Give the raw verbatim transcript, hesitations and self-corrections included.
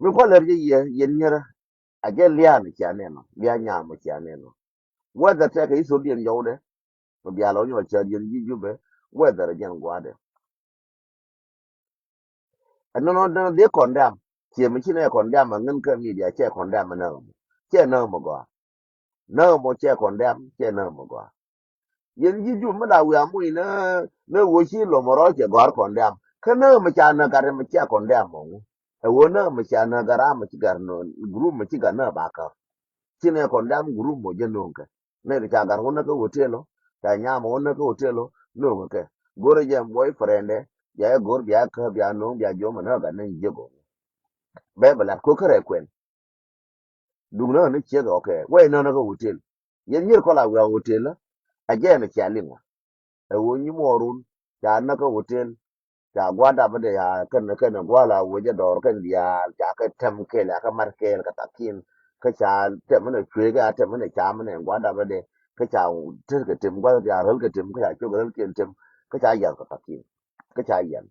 Mi kualɛr jɛ yɛ yɛn nyierä. A jɛ lia̱a̱n cia nɛn ɔ, lia̱a̱n nyam ɔ cia nɛn ɔ. Whether tɛkɛ ithol diɛn yɔwdɛ, mi bia lɔ nyɔk cär yɛn ji̱ Jubɛ, whether jɛn gua̱dɛ. Ɛn nɔnɔ dee condemn. Ciɛ mi ci nɛ condemn a ŋän kä media cɛ condemn a näk mɔ. Cɛ näk mɔ gɔaa. Näk mɔ cɛ condemn, cɛ näk mɔ gɔaa. Yɛn ji̱ Jubɛ mi la wiaa muc nä, nä ɣöö ci lomɔ rɔ cɛ gɔ̱a̱r condemn. Kä näk mɔ ca näk gat mɔ cɛ condemn mɔ ŋu. Ɛ ɣöö näk mɔ ca näk gat ram mɔ ci gat nɔ, group mɔ ci gat näk ba käp. Ci nɛ condemn group mɔ jɛ no̱o̱ŋ kɛ. Nɛ ti ca gat wä näk kä hotel ɔ, ca nyam wä näk kä hotel ɔ, no̱o̱ŋ kɛ. Go̱rɛ jɛ boyfriend ɛ, bia jɛ go̱r bia käp bia no̱o̱ŋ bia jiɔam ɛ näk gat ni jiek ɔ. Bɛ bɛ lat ko̱ kärɛ kuɛn. Duŋ näk ni ciek ɛ, okay. Wɛ näk näk kä hotel. Yɛn nyier kɔ la wiaa hotel ɛ. A jɛ ni cia liŋ ɔ. Ɛ ɣöö nyi muɔɔrun ca näk kä hotel. Ca gua̱a̱r dap bä dee ya kɛn kɛn gua̱a̱r la wec jɛ dɔɔr kɛn diaal ca kɛ tɛm kɛɛl ya kɛ mat kɛɛl kɛ takin. Kä ca tɛm minɛ cueek ya tɛm minɛ ca minɛ gua̱a̱r dap bä dee. Kä ca tet kɛ tem gua̱a̱r diaal räl kɛ tem kä ca cok räl kiɛn tem. Kä ca yath kɛ takin. Kä ca yɛn.